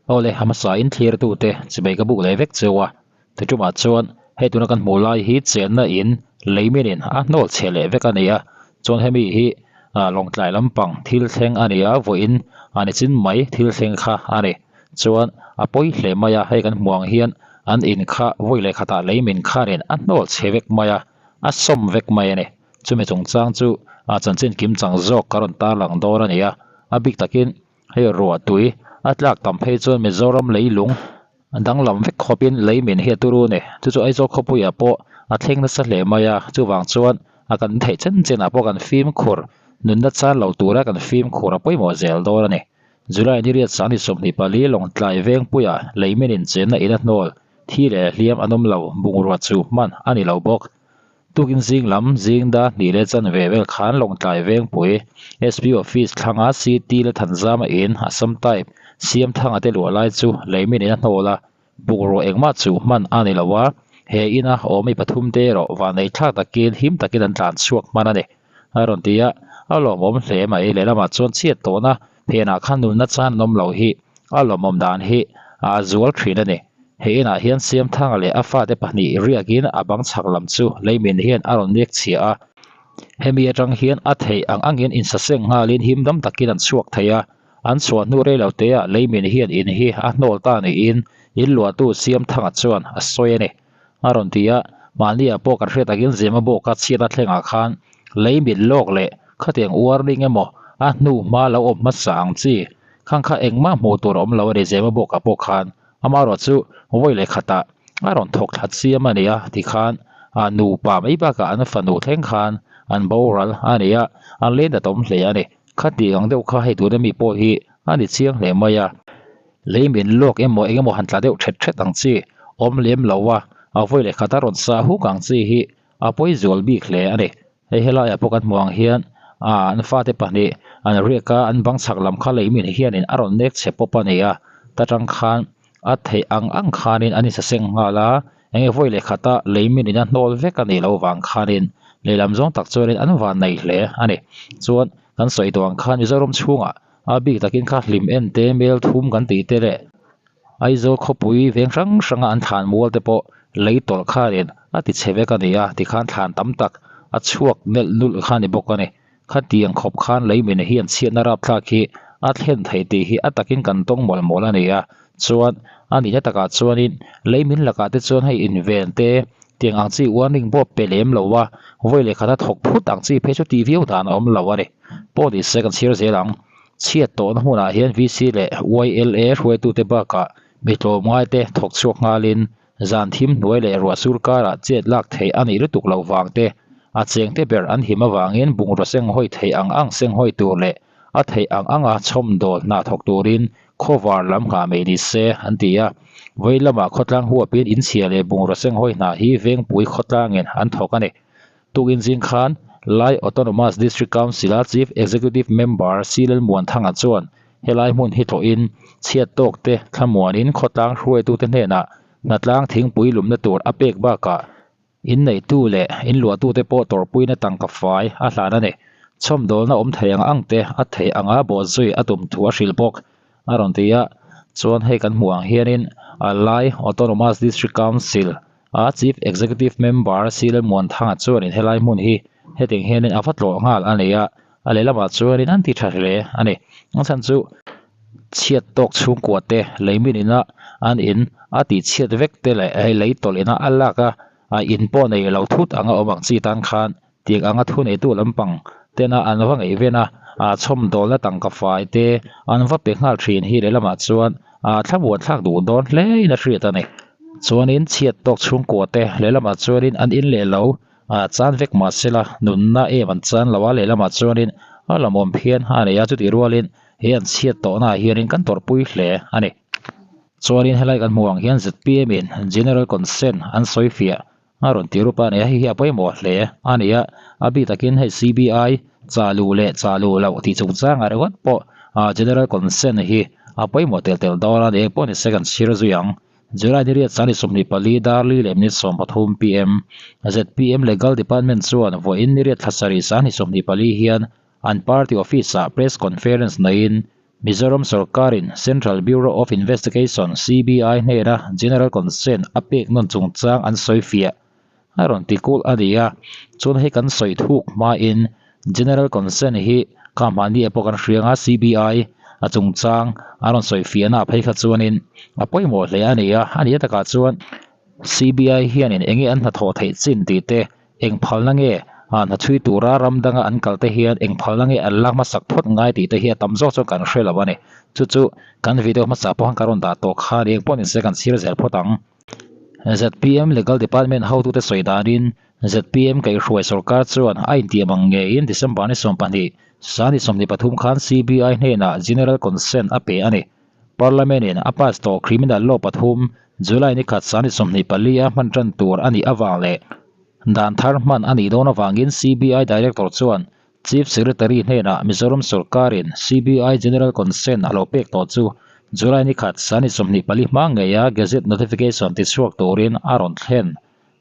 Awle, a hmasa in thlirtute chimei ka buk leh vek cheu a, tiṭumah chuan hei tuna kan hmuh lai hi chenna in leimin in a hnawl chhe leh vek a ni a, chuan hemi hi lawngtlai lampang thil thleng a ni a, vawiin a ni chin mai thil thleng kha a ni. Chuan a pawi hle mai a, hei kan hmuh ang hian an in kha vawi leh khatah leimin khanin a hnawl chhe vek mai a, a sawm vek mai a ni. Chumi chungchang chu chanchin kimchang zawk ka rawn tarlang dawn a ni a, a bik takin Hei ruah tui a tlak tam phei chuan Mizoram leilung danglam vek khawpin lei min hi a turu a ni. Chu chu Aizawl khawpuiah pawh a thleng nasa hle mai a, chuvang chuan a kan theih chen chenah pawh kan fimkhur nunna chan lo tura kan fimkhur a pawimawh zel dawn a ni. July ni riat sang ni 24 Lawngtlai Vengpuiah lei min inchenna in a hnawl thi leh hliam an awm lo bungrua chu hman a ni lo bawk. Tukin zing lam zing da hnih leh chanve vel khan Lawngtlai Vengpui SP Office thlanga CT la Thanzama in Assam type Siamthanga te luah lai chu leimin in a hnawl a, bukruah engmah chu hman a ni lo a, he ina awmi pathum te erawh vanei thlak takin him takin an tlan chhuak hman a ni. A rawn ti a, a lawmawm hle mai. Lehlamah chuan chhiat tawhna phenah khan nunna chan an awm lo hi a lawmawm dan hi a zual thin a ni. He inah hian Siamthanga leh a fate pahnih riakin a bang chhak lam chu leimin hian a rawn nek chhia a. Hemi atang hian a theih ang angin insaseng nghalin himdam takin an chhuak thei a. An chhuah hnu rei lo teah leimin hian in hi a hnawl ta niin inluahtu Siamthanga chuan a sawi a ni. A rawn ti a, mahniah pawh kan hriat takin Zema bawka chhiatna thlengah khan leimin lawk leh khatiang warning emaw a hnu hma lo awm hmasa ang chi khang kha engmah hmuh tur a awm lo a ni Zema bawka pawh khan amaherawh chu vawi leh khatah a rawn thawk thla chiam a ni a tikhan a nupa mai bakah an fanu thleng khan an boral a ni a, an len ta tawm hle a ni. Khati ang deuh kha hei tuna mi pawh hi a ni chiang hle mai a. Lei min lawk emaw eng emaw han tla deuh thet thet ang chi awm lem lo a, a vawi leh khat a rawn sa huk ang chi hi a pawi zual bik hle a ni. Hei helaiah pawh kan hmuh ang hian ah an fate pahnih an riak a, an bang chhak lam kha lei min hianin a rawn nek chhe pawp a ni a, ta tang khan a theih ang ang khanin an insaseng nghal a, eng nge vawi leh khata lei min in a hnawl vek a nih loh vang khanin lehlam zawng tak chuanin an van nei hle a ni. Chuan kan sawi tawh ang khan Mizoram chhungah A bik takin kha hlim en te mel thum kan tih te leh Aizawl khawpui veng hrang hranga an thlan mual te pawh lei tawlh khanin a ti chhe vek a ni a, tikhan thlan tam tak a chhuak nelh nulh kha a ni bawk a ni. Khatiang khawp khan lei min hian chhiatna rapthlak hi a thlen thei tih hi a takin kan tawng mawlh mawlh a ni a, chuan a nihna takah chuanin lei min lakah te chuan hei inven te tiang ang chi warning pawh pe lem lo a, vawi leh khata thawk phut ang chi phei chu tih viau dan a awm lo a ni. Pawh ni se kan chhiar zel ang. Chhiat tawhna hmunah hian VC leh YLA hruaitute bakah mi tlawmngaite thawk chhuak nghalin zan thim hnuai leh ruah sur karah chet lak theih a nih lutuk loh vang te, a chengte ber an him avangin bungraw senghawi theih ang ang senghawi tur leh a theih ang anga chhawmdawl hna thawk turin khawvar lam nghah mai ni se an ti a. Vawi lamah khawtlang huapin inchhia leh bungraw senghawi hna hi Vengpui khawtlangin an thawk a ni. Tukin zing khan Lai Autonomous District Council-a Chief Executive Member Silel Muanthanga chuan helai hmun hi tlawhin chhiat tawk te thlamuanin khawtlang hruaitute hnenah hnatlang thingpui lumna tur a pek bakah Inneihtu leh inluahtute pawh tawrhpuina tangka fai a hlan a ni. Chhawmdawlna awm thei ang ang te a theih anga bawhzui a tum thu a hrilh bawk a rawn ti a. Chuan hei kan hmuh ang hianin a Lai Autonomous District Council a Chief Executive Member Silel Muanthanga chuanin helai hmun hi hetiang hianin a va tlawh nghal a ni a, a lehlamah chuanin an ti tha hle a ni. A chhan chu chhiat tawk chhungkua te lei min ina an in a tih chhiat vek te leh hei lei tawlh ina a lak a a in pawh nei lo thut anga awm ang chi tan khan tiang anga thu neitu lampang tena an va ngaih ven a a chhawmdawlna tangka fai te an va pe nghal thin hi lehlamah chuan a thlamuan thlak duh dawn hle in a hriat a ni. Chuanin chhiat tawk chhungkua te lehlamah chuanin an in leh lo A chan vek mah sela, nunna em an chan lo a, lehlamah chuanin a lawmawm phian a nei a, chutih rualin he an chhiat tawhnaah hianin kan tawrhpui hle a ni. Chuanin helai kan hmuh ang hian zpm in General Consent an sawi fiah a rawn ti rup a ni a, hei hi a pawimawh hle a ni a, a bik takin hei CBI chah luh leh chah luh loh tih chungchangah ringawt pawh General Consent hi a pawimawh tel tel dawn a ni, engpawh ni se kan chhir zui ang. July ni riat sani 24 dar li leh minute 13 pm, zpm Legal Department chuan vawiin ni riat thla sarih sani 24 hian an party office-ah press conference neiin Mizoram sorkarin Central Bureau of Investigation, CBI, hnena General Consent a pek nawn chungchang an sawi fiah a rawn ti kulh a ni a. Chuan hei kan sawi thuk hmain General Consent hi kha hmahni ah pawh kan hria anga CBI a chungchang a rawn sawi fiahna ah phei kha chuanin a pawimawh hle a ni a. A nih takah chuan CBI hianin enge an hnathawh theih chin tih te Eng phalna nge ah hna chhui tura ram danga an kal te hian eng phalna nge an lak hmasak phawt ngai tih te hi a tam zawk chuan kan hre lo a ni. Chu chu kan video hmasa pawh khan ka rawn dah tawh kha a ni. Engpawh ni se kan chhir zel phawt ang. Zpm Legal Department hotute sawi danin zpm kaihhruai sorkar chuan a intiam ang ngeiin December ni 12, sani 23 khan CBI hnenah General Consent a pe a ni. Parliament in a pass tawh Criminal Law pathum July ni khat sani 24 a hman tan tur a nih avang leh Dan thar hman a nih dawn avangin CBI Director chuan Chief Secretary hnenah Mizoram sawrkarin CBI General Consent a lo pek tawh chu July ni khat sani 24 hma ngeia Gazette Notification tichhuak turin a rawn thlen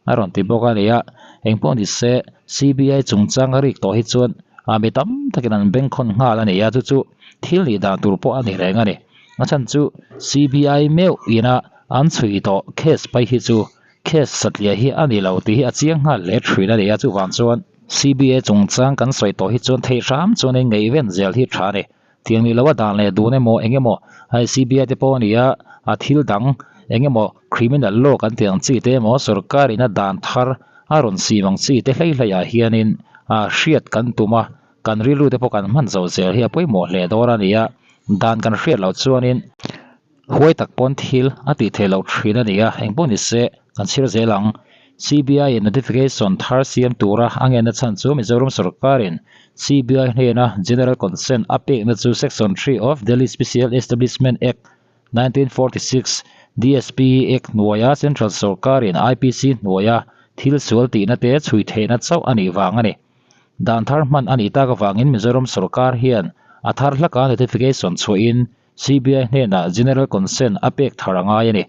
a rawn ti bawk a ni a. Engpawh ni se CBI chungchang a rik tawh hi chuan mi tam takin an bengkhawn nghal a ni a, chu chu thil nih dan tur pawh a ni reng a ni. A chhan chu CBI meuh ina an chhui tawh case phei hi chu Case satliah hi a ni lo tih hi a chiang nghal hle thin a ni a, chuvang chuan CBA chungchang kan sawi tawh hi chuan theih hram chuan in ngaihven zel hi tha a ni. Tiang ni loa dan leh dun emaw eng emaw hei CBI te pawh a ni a, a thil dang eng emaw criminal law kan tih ang chi te emaw sorkar in a dan thar a rawn sim ang chi te hlei hlei ah hianin hriat kan tum a, kan rilru te pawh kan hman zo zel hi a pawimawh hle dawn a ni a, dan kan hriat loh chuanin. Huai tak pawn thil a tih theih loh thin a ni a, engpawh ni se kan chhir zel ang. CBI in notification thar siam tura a ngenna chhan chu Mizoram sorkarin CBI hnena General Consent a pekna chu Section 3 of Delhi Special Establishment Act, 1946, DSP Act hnuaia Central sorkarin IPC hnuaia thil sual tihna te chhui theihna chauh a nih vang a ni. Dan thar hman a nih tak avangin Mizoram sorkar hian a thar hlaka notification chhuahin CBI hnenah General Consent a pek thar a ngai a ni.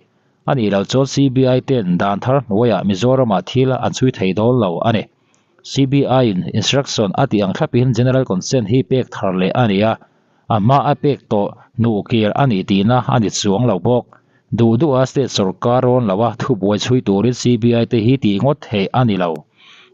A nih loh chuan CBI ten dan thar hnuaiah Mizoramah thil an chhui thei dawn lo a ni. CBI in instruction a tih ang thlapin General Consent hi pek thar leh a ni a, a hma a pek tawh hnuh kir a nih tihna a ni chuang lo bawk. Duh duha state sorkar rawn lo a thubuai chhui turin CBI te hi tih ngawt theih a ni lo,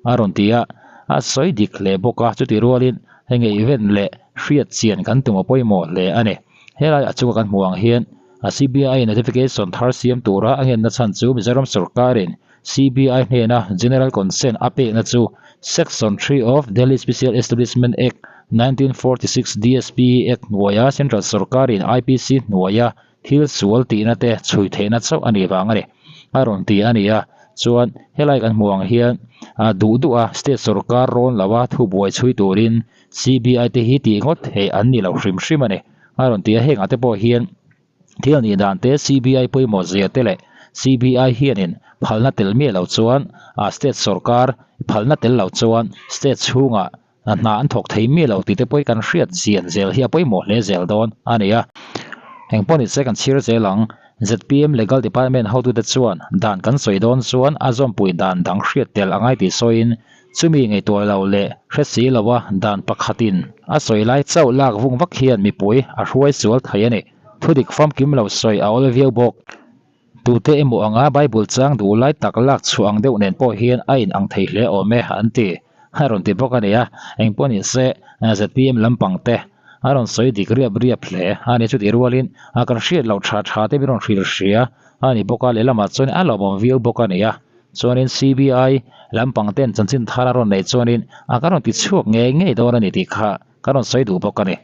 a rawn ti a, a sawi dik hle bawk a, chutih rualin hei ngaihven leh hriat chian kan tum a pawimawh hle a ni. Helai a chunga kan hmuh ang hian a CBI notification thar siam tura a ngenna chhan chu Mizoram sorkarin CBI hnena General Consent a pekna chu Section 3 of Delhi Special Establishment Act, 1946, DSP Act hnuaia Central sorkarin IPC hnuaia Thil sual tihna te chhui theihna chauh a nih vang a ni. A rawn ti a ni a, chuan helai kan hmuh ang hian duh duh a state sorkar rawn lo a thubuai chhui turin CBI te hi tih ngawt theih an ni lo hrim hrim a ni. A rawn ti a, hengah te pawh hian thil nih dan te CBI pawimawh zia te leh CBI hianin phalna tel miah lo chuan state sorkar phalna tel lo chuan state chhungah hna an thawk thei miah lo tih te pawh hi kan hriat zian zel hi a pawimawh hle zel dawn a ni a. Engpawh ni se kan chhir zel ang. Zpm Legal Department hotute chuan dan kan sawi dawn chuan a zawmpui dan dang hriat tel a ngai tih sawiin chumi ngaihtuah lo leh hre si loa dan pakhatin a sawi lai chauh lak vung vak hian mipui a hruai sual thei a ni. Thudik famkim lo sawi a awl viau bawk. Tute emaw anga Bible chang duh lai tak lak chhuah ang deuh nen pawh hian a in ang thei hle awm e, an ti. A rawn ti bawk a ni a, engpawh ni se zpm lampang te a rawn sawi dik riap riap hle a ni. Chutih rualin kan hriat loh tha tha te min rawn hrilh hria a ni bawk a, lehlamah chuan a lawmawm viau bawk a ni a. Chuanin CBI lampang ten chanchin thar a rawn neih chuanin kan rawn ti chhuak ngei ngei dawn a ni tih kha kan rawn sawi duh bawk a ni.